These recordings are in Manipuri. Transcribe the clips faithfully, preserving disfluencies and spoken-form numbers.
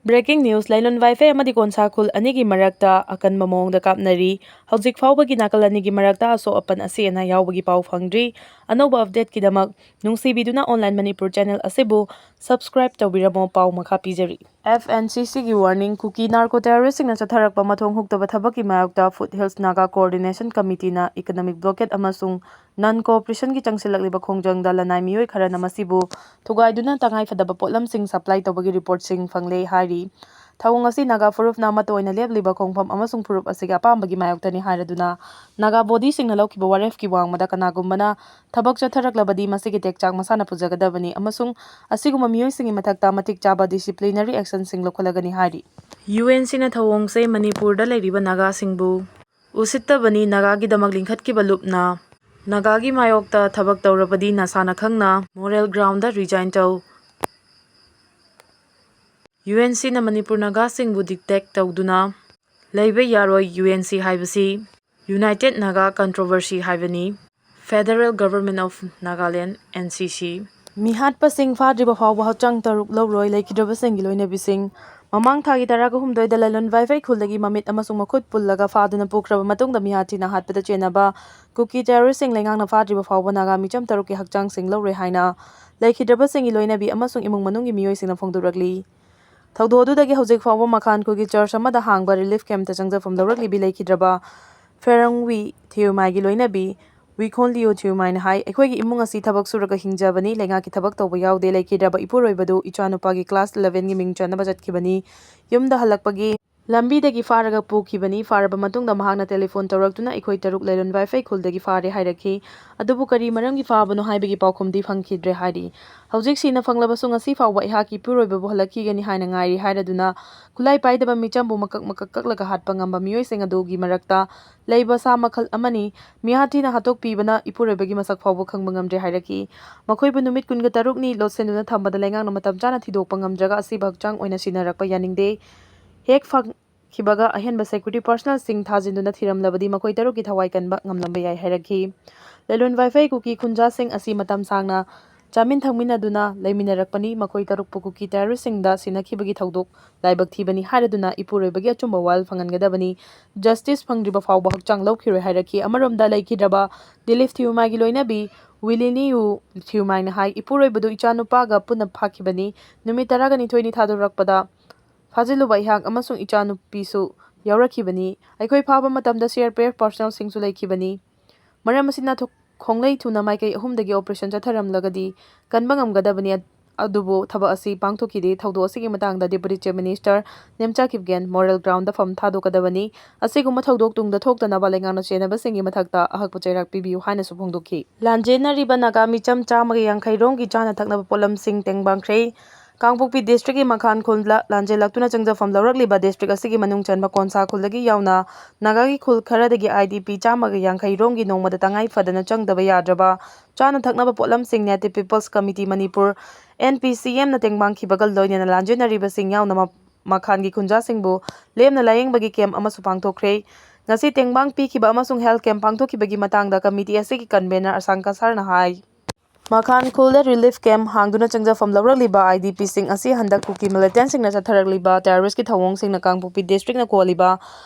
Breaking news, ꯂꯩꯂꯣꯟ ꯋꯥꯏꯐꯩ ꯑꯃꯗꯤ ꯀꯣꯟꯁꯥ ꯈꯨꯜ ꯑꯅꯤꯒꯤ ꯃꯔꯛꯇ ꯑꯀꯟꯕ ꯃꯑꯣꯡꯗ ꯀꯥꯞꯅꯔꯤ꯫ ꯍꯧꯖꯤꯛ ꯐꯥꯎꯕꯒꯤ ꯅꯥꯀꯜ ꯑꯅꯤꯒꯤ ꯃꯔꯛꯇ ꯑꯁꯣꯛ ꯑꯄꯟ ꯑꯁꯤ ꯑꯅꯥ ꯌꯥꯎꯕꯒꯤ ꯄꯥꯎ ꯐꯪꯗ꯭ꯔꯤ꯫ ꯑꯅꯧꯕ ꯑꯞꯗꯦꯠꯀꯤꯗꯃꯛ ꯅꯨꯡꯁꯤꯕꯤꯗꯨꯅ Online Manipur channel ꯑꯁꯤꯕꯨ subscribe ꯇꯧꯕꯤꯔꯝꯃꯣ꯫ ꯄꯥꯎ ꯃꯈꯥ ꯄꯤꯖꯔꯤ꯫ F N C Cꯒꯤ warning, ꯀꯨꯀꯤ narco terroristꯁꯤꯡꯅ ꯆꯠꯊꯔꯛꯄ ꯃꯊꯣꯡ ꯍꯨꯛꯇꯕ ꯊꯕꯛꯀꯤ ꯃꯥꯌꯣꯛꯇ Foot Hills Naga Coordination Committeeꯅ economic blockade ꯑꯃꯁꯨꯡ non cooperationꯒꯤ ꯆꯪꯁꯤꯜꯂꯛꯂꯤꯕ ꯈꯣꯡꯖꯪꯗ ꯂꯅꯥꯏ ꯃꯤꯑꯣꯏ ꯈꯔꯅ ꯃꯁꯤꯕꯨ ꯊꯨꯒꯥꯏꯗꯨꯅ ꯇꯉꯥꯏꯐꯗꯕ ꯄꯣꯠꯂꯝꯁꯤꯡ supply ꯇꯧꯕꯒꯤ reportꯁꯤꯡ ꯐꯪꯂꯦ ꯍꯥꯏꯔꯤ꯫ ꯊꯧꯑꯣꯡ ꯑꯁꯤ ꯅꯥꯒꯥ ꯐꯨꯔꯨꯞꯅ ꯑꯃꯠꯇ ꯑꯣꯏꯅ ꯂꯦꯞꯂꯤꯕ ꯈꯣꯡꯐꯝ ꯑꯃꯁꯨꯡ ꯐꯨꯔꯨꯞ ꯑꯁꯤꯒꯤ ꯑꯄꯥꯝꯕꯒꯤ ꯃꯥꯌꯣꯛꯇꯅꯤ ꯍꯥꯏꯔꯗꯨꯅ ꯅꯥꯒꯥ bodyꯁꯤꯡꯅ ꯂꯧꯈꯤꯕ ꯋꯥꯔꯦꯞꯀꯤ ꯋꯥꯡꯃꯗ ꯀꯅꯥꯒꯨꯝꯕꯅ ꯊꯕꯛ ꯆꯠꯊꯔꯛꯂꯕꯗꯤ ꯃꯁꯤꯒꯤ ꯇꯦꯛꯆꯥꯛ ꯃꯁꯥꯅ ꯄꯨꯖꯒꯗꯕꯅꯤ ꯑꯃꯁꯨꯡ ꯑꯁꯤꯒꯨꯝꯕ ꯃꯤꯑꯣꯏꯁꯤꯡꯒꯤ ꯃꯊꯛꯇ ꯃꯇꯤꯛ ꯆꯥꯕ disciplinaryactionꯁꯤꯡ ꯂꯧꯈꯠꯂꯒꯅꯤ ꯍꯥꯏꯔꯤ꯫ UNCꯅ ꯊꯧꯑꯣꯡꯁꯦ ꯃꯅꯤꯄꯨꯔꯗ ꯂꯩꯔꯤꯕ ꯅꯥꯒꯥꯁꯤꯡꯕꯨ ꯎꯁꯤꯠꯇꯕꯅꯤ, ꯅꯥꯒꯥꯒꯤꯗꯃꯛ ꯂꯤꯡꯈꯠꯈꯤꯕ ꯂꯨꯞꯅ ꯅꯥꯒꯥꯒꯤ ꯃꯥꯌꯣꯛꯇ ꯊꯕꯛ ꯇꯧꯔꯕꯗꯤ ꯅꯁꯥꯅ ꯈꯪꯅ moral groundꯗ resign ꯇꯧ꯫ UNCꯅ ꯃꯅꯤꯄꯨꯔ ꯅꯥꯒꯥꯁꯤꯡꯕꯨ dictate ꯇꯧꯗꯨꯅ ꯂꯩꯕ ꯌꯥꯔꯣꯏ꯫ UNC ꯍꯥꯏꯕꯁꯤ United Naga Controversy ꯍꯥꯏꯕꯅꯤ꯫ Federal Government of Nagaland, N C C꯫ ꯃꯤꯍꯥꯠꯄꯁꯤꯡ ꯐꯥꯗ꯭ꯔꯤꯕ ꯐꯥꯎꯕ ꯍꯛꯆꯥꯡ ꯇꯔꯨꯛ ꯂꯧꯔꯣꯏ, ꯂꯩꯈꯤꯗ꯭ꯔꯕꯁꯤꯡꯒꯤ ꯂꯣꯏꯅꯕꯤꯁꯤꯡ꯫ ꯃꯃꯥꯡ ꯊꯥꯒꯤ ꯇꯔꯥꯒ ꯍꯨꯝꯗꯣꯏꯗ ꯂꯂꯣꯟ ꯋꯥꯏꯐꯩ ꯈꯨꯜꯗꯒꯤ ꯃꯃꯤꯠ ꯑꯃꯁꯨꯡ ꯃꯈꯨꯠ ꯄꯨꯜꯂꯒ ꯐꯥꯗꯨꯅ ꯄꯨꯈ꯭ꯔꯕ ꯃꯇꯨꯡꯗ ꯃꯤꯍꯥꯠ ꯊꯤꯅ ꯍꯥꯠꯄꯗ ꯆꯦꯟꯅꯕ ꯀꯨꯀꯤ terroristꯁꯤꯡ ꯂꯩꯉꯥꯛꯅ ꯐꯥꯗ꯭ꯔꯤꯕ ꯐꯥꯎꯕ ꯅꯥꯒꯥ ꯃꯤꯆꯝ ꯇꯔꯨꯛꯀꯤ ꯍꯛꯆꯥꯡꯁꯤꯡ ꯂꯧꯔꯣꯏ ꯍꯥꯏꯅ ꯂꯩꯈꯤꯗ꯭ꯔꯕꯁꯤꯡꯒꯤ ꯂꯣꯏꯅꯕꯤ ꯑꯃꯁꯨꯡ ꯏꯃꯨꯡ ꯃꯅꯨꯡꯒꯤ ꯃꯤꯑꯣꯏꯁꯤꯡꯅ ꯐꯣꯡꯗꯣꯔꯛꯂꯤ꯫ ꯊꯧꯗꯣꯛ ꯑꯗꯨꯗꯒꯤ ꯍꯧꯖꯤꯛ ꯐꯥꯎꯕ ꯃꯈꯥꯟ ꯈꯨꯜꯒꯤ church ꯑꯃꯗ ꯍꯥꯡꯕ relief campꯇ ꯆꯪꯖꯐꯝ ꯂꯧꯔꯛꯂꯤꯕꯤ ꯂꯩꯈꯤꯗ꯭ꯔꯕ ꯐꯦꯔꯪꯋꯤ ꯊꯤꯌꯨꯃꯥꯏꯒꯤ ꯂꯣꯏꯅꯕꯤ ꯋꯤꯈꯣꯟ ꯂꯤꯌꯨ ꯊꯤꯌꯨꯃꯥꯏꯅ ꯍꯥꯏ, "ꯑꯩꯈꯣꯏꯒꯤ ꯏꯃꯨꯡ ꯑꯁꯤ ꯊꯕꯛ ꯁꯨꯔꯒ ꯍꯤꯡꯖꯕꯅꯤ, ꯂꯩꯉꯥꯛꯀꯤ ꯊꯕꯛ ꯇꯧꯕ ꯌꯥꯎꯗꯦ꯫ ꯂꯩꯈꯤꯗ꯭ꯔꯕ ꯏꯄꯨꯔꯣꯏꯕꯗꯨ ꯏꯆꯥꯅꯨꯄꯥꯒꯤ class elevenꯒꯤ ꯃꯤꯡ ꯆꯟꯅꯕ ꯆꯠꯈꯤꯕꯅꯤ꯫ ꯌꯨꯝꯗ ꯍꯜꯂꯛꯄꯒꯤ ꯂꯝꯕꯤꯗꯒꯤ ꯐꯥꯔꯒ ꯄꯨꯈꯤꯕꯅꯤ꯫ ꯐꯥꯔꯕ ꯃꯇꯨꯡꯗ ꯃꯍꯥꯛꯅ telephone ꯇꯧꯔꯛꯇꯨꯅ ꯑꯩꯈꯣꯏ ꯇꯔꯨꯛ ꯂꯩꯔꯣꯟ ꯋꯥꯏꯐꯩ ꯈꯨꯜꯗꯒꯤ ꯐꯥꯔꯦ ꯍꯥꯏꯔꯛꯈꯤ꯫ ꯑꯗꯨꯕꯨ ꯀꯔꯤ ꯃꯔꯝꯒꯤ ꯐꯥꯕꯅꯣ ꯍꯥꯏꯕꯒꯤ ꯄꯥꯎꯈꯨꯝꯗꯤ ꯐꯪꯈꯤꯗ꯭ꯔꯦ" ꯍꯥꯏꯔꯤ꯫ "ꯍꯧꯖꯤꯛ ꯁꯤꯅ ꯐꯪꯂꯕꯁꯨ ꯉꯁꯤ ꯐꯥꯎꯕ ꯑꯩꯍꯥꯛꯀꯤ ꯏꯄꯨꯔꯣꯏꯕꯕꯨ ꯍꯜꯂꯛꯈꯤꯒꯅꯤ ꯍꯥꯏꯅ ꯉꯥꯏꯔꯤ" ꯍꯥꯏꯔꯗꯨꯅ ꯈꯨꯠꯂꯥꯏ ꯄꯥꯏꯗꯕ ꯃꯤꯆꯝꯕꯨ ꯃꯀꯛ ꯃꯀꯛ ꯀꯛꯂꯒ ꯍꯥꯠꯄ ꯉꯝꯕ ꯃꯤꯑꯣꯏꯁꯤꯡ ꯑꯗꯨꯒꯤ ꯃꯔꯛꯇ ꯂꯩꯕ ꯁꯥ ꯃꯈꯜ ꯑꯃꯅꯤ꯫ ꯃꯤꯍꯥꯠ ꯊꯤꯅ ꯍꯥꯠꯇꯣꯛꯄꯤꯕꯅ ꯏꯄꯨꯔꯣꯏꯕꯒꯤ ꯃꯁꯛ ꯐꯥꯎꯕ ꯈꯪꯕ ꯉꯝꯗ꯭ꯔꯦ ꯍꯥꯏꯔꯛꯈꯤ꯫ ꯃꯈꯣꯏꯕꯨ ꯅꯨꯃꯤꯠ ꯀꯨꯟꯒ ꯇꯔꯨꯛꯅꯤ ꯂꯣꯠꯁꯤꯟꯗꯨꯅ ꯊꯝꯕꯗ ꯂꯩꯉꯥꯛꯅ ꯃꯇꯝ ꯆꯥꯅ ꯊꯤꯗꯣꯛꯄ ꯉꯝꯗ꯭ꯔꯒ ꯑꯁꯤꯕ ꯍꯛꯆꯥꯡ ꯑꯣꯏꯅ ꯁꯤꯟꯅꯔꯛꯄ ꯌꯥꯅꯤꯡꯗꯦ꯫ ꯍꯦꯛ ꯐꯪ-, ꯈꯤꯕꯒ ꯑꯍꯦꯟꯕ security personnelꯁꯤꯡ ꯊꯥꯖꯤꯟꯗꯨꯅ ꯊꯤꯔꯝꯂꯕꯗꯤ ꯃꯈꯣꯏ ꯇꯔꯨꯛꯀꯤ ꯊꯋꯥꯏ ꯀꯟꯕ ꯉꯝꯂꯝꯕ ꯌꯥꯏ ꯍꯥꯏꯔꯛꯈꯤ꯫ ꯂꯂꯣꯟ ꯋꯥꯏꯐꯩ ꯀꯨꯀꯤ ꯈꯨꯟꯖꯥꯁꯤꯡ ꯑꯁꯤ ꯃꯇꯝ ꯁꯥꯡꯅ ꯆꯥꯃꯤꯟ ꯊꯛꯃꯤꯟꯅꯗꯨꯅ ꯂꯩꯃꯤꯟꯅꯔꯛꯄꯅꯤ꯫ ꯃꯈꯣꯏ ꯇꯔꯨꯛꯄꯨ ꯀꯨꯀꯤ ꯇꯦꯔꯣꯔꯤꯁꯁꯤꯡꯗ ꯁꯤꯟꯅꯈꯤꯕꯒꯤ ꯊꯧꯗꯣꯛ ꯂꯥꯏꯕꯛ ꯊꯤꯕꯅꯤ ꯍꯥꯏꯔꯗꯨꯅ ꯏꯄꯨꯔꯣꯏꯕꯒꯤ ꯑꯆꯨꯝꯕ ꯋꯥꯌꯦꯜ ꯐꯪꯍꯟꯒꯗꯕꯅꯤ꯫ ꯖꯁꯇꯤꯁ ꯐꯪꯗ꯭ꯔꯤꯕ ꯐꯥꯎꯕ ꯍꯛꯆꯥꯡ ꯂꯧꯈꯤꯔꯣꯏ ꯍꯥꯏꯔꯛꯈꯤ꯫ ꯑꯃꯔꯣꯝꯗ ꯂꯩꯈꯤꯗ꯭ꯔꯕ ꯗꯤꯂꯤꯞ ꯊꯤꯌꯨꯃꯥꯏꯒꯤ ꯂꯣꯏꯅꯕꯤ ꯋꯤꯂꯤꯅꯤꯌꯨ ꯊꯤꯌꯨꯃꯥꯏꯅ ꯍꯥꯏ, ꯏꯄꯨꯔꯣꯏꯕꯗꯨ ꯏꯆꯥꯅꯨꯄꯥꯒ ꯄꯨꯟꯅ ꯐꯥꯈꯤꯕꯅꯤ꯫ ꯅꯨꯃꯤꯠ ꯇꯔꯥꯅꯤꯊꯣꯏꯅꯤ ꯊꯥꯗꯣꯔꯛꯄꯗ ꯐꯥꯖꯤꯜꯂꯨꯕ ꯑꯩꯍꯥꯛ ꯑꯃꯁꯨꯡ ꯏꯆꯥꯅꯨꯄꯤꯁꯨ ꯌꯥꯎꯔꯛꯈꯤꯕꯅꯤ꯫ ꯑꯩꯈꯣꯏ ꯐꯥꯕ ꯃꯇꯝꯗ ꯁꯤ ꯑꯥꯔ ꯄꯤ ꯑꯦꯐ ꯄꯥꯔꯁꯣꯅꯦꯜꯁꯤꯡꯁꯨ ꯂꯩꯈꯤꯕꯅꯤ꯫ ꯃꯔꯝ ꯑꯁꯤꯅ ꯊꯣ-, ꯈꯣꯡꯂꯩ ꯊꯨꯅ ꯃꯥꯏꯀꯩ ꯑꯍꯨꯝꯗꯒꯤ ꯑꯣꯄꯔꯦꯁꯟ ꯆꯠꯊꯔꯝꯂꯒꯗꯤ ꯀꯟꯕ ꯉꯝꯒꯗꯕꯅꯤ, ꯑꯗ-, ꯑꯗꯨꯕꯨ ꯊꯕꯛ ꯑꯁꯤ ꯄꯥꯡꯊꯣꯛꯈꯤꯗꯦ꯫ ꯊꯧꯗꯣꯛ ꯑꯁꯤꯒꯤ ꯃꯇꯥꯡꯗ ꯗꯦꯄꯨꯇꯤ chief minister Nemcha Kipgen moral ground ꯐꯝ ꯊꯥꯗꯣꯛꯀꯗꯕꯅꯤ꯫ ꯑꯁꯤꯒꯨꯝꯕ ꯊꯧꯗꯣꯛ ꯇꯨꯡꯗ ꯊꯣꯛꯇꯅꯕ ꯂꯩꯉꯥꯛꯅ ꯆꯦꯟꯅꯕꯁꯤꯡꯒꯤ ꯃꯊꯛꯇ ꯑꯍꯛꯄ ꯆꯩꯔꯥꯛ ꯄꯤꯕꯤꯌꯨ ꯍꯥꯏꯅꯁꯨ ꯐꯣꯡꯗꯣꯛꯈꯤ꯫ ꯂꯥꯟꯖꯦꯟꯅꯔꯤꯕ ꯅꯥꯒꯥ ꯃꯤꯆꯝ ꯆꯥꯝꯃꯒ ꯌꯥꯡꯈꯩ ꯔꯣꯝꯒꯤ ꯆꯥꯅ ꯊꯛꯅꯕ ꯄꯣꯠꯂꯝꯁꯤꯡ ꯇꯦꯡꯕꯥꯡꯈ꯭ꯔꯦ꯫ ꯀꯥꯡꯄꯣꯛꯄꯤ ꯗꯤꯁꯇ꯭ꯔꯤꯛꯀꯤ ꯃꯈꯥꯟ ꯈꯨꯜꯗ ꯂꯥꯟꯖꯦꯜꯂꯛꯇꯨꯅ ꯆꯪꯖꯐꯝ ꯂꯧꯔꯛꯂꯤꯕ ꯗꯤꯁꯇ꯭ꯔꯤꯛ ꯑꯁꯤꯒꯤ ꯃꯅꯨꯡ ꯆꯟꯕ ꯀꯣꯟꯁꯥ ꯈꯨꯜꯗꯒꯤ ꯌꯥꯎꯅ ꯅꯥꯒꯥꯒꯤ ꯈꯨꯜ ꯈꯔꯗꯒꯤ ꯑꯥꯏ ꯗꯤ ꯄꯤ ꯆꯥꯝꯃꯒ ꯌꯥꯡꯈꯩ ꯔꯣꯝꯒꯤ ꯅꯣꯡꯃꯗ ꯇꯉꯥꯏ ꯐꯗꯅ ꯆꯪꯗꯕ ꯌꯥꯗ꯭ꯔꯕ ꯆꯥꯅ ꯊꯛꯅꯕ ꯄꯣꯠꯂꯝꯁꯤꯡ Native People's Committee Manipur, N P C M, ꯅ ꯇꯦꯡꯕꯥꯡꯈꯤꯕꯒ ꯂꯣꯏꯅꯅ ꯂꯥꯟꯖꯦꯟꯅꯔꯤꯕꯁꯤꯡ ꯌꯥꯎꯅ ꯃ-, ꯃꯈꯥꯟꯒꯤ ꯈꯨꯟꯖꯥꯁꯤꯡꯕꯨ ꯂꯦꯝꯅ ꯂꯥꯌꯦꯡꯕꯒꯤ ꯀꯦꯝꯞ ꯑꯃꯁꯨ ꯄꯥꯡꯊꯣꯛꯈ꯭ꯔꯦ꯫ ꯉꯁꯤ ꯇꯦꯡꯕꯥꯡ ꯄꯤꯈꯤꯕ ꯑꯃꯁꯨꯡ ꯍꯦꯜꯊ ꯀꯦꯝꯞ ꯄꯥꯡꯊꯣꯛꯈꯤꯕꯒꯤ ꯃꯇꯥꯡꯗ ꯀꯃꯤꯇꯤ ꯑꯁꯤꯒꯤ ꯀꯟꯚꯦꯅꯔ ꯑꯁꯥꯡꯀ ꯁꯥꯔꯅ ꯍꯥꯏ꯫ ꯃꯈꯥꯟ ꯈꯨꯜꯗ ꯔꯤꯂꯤꯐ ꯀꯦꯝꯞ ꯍꯥꯡꯗꯨꯅ ꯆꯪꯖꯐꯝ ꯂꯧꯔꯛꯂꯤꯕ ꯑꯥꯏ ꯗꯤ ꯄꯤꯁꯤꯡ ꯑꯁꯤ ꯍꯟꯗꯛ ꯀꯨꯀꯤ ꯃꯤꯂꯤꯇꯦꯟꯁꯤꯡꯅ ꯆꯠꯊꯔꯛꯂꯤꯕ ꯇꯦꯔꯣꯔꯤꯁꯀꯤ ꯊꯧꯑꯣꯡꯁꯤꯡꯅ ꯀꯥꯡꯄꯣꯛꯄꯤ ꯗꯤꯁꯇ꯭ꯔꯤꯛꯅ ꯀꯣꯜꯂꯤꯕ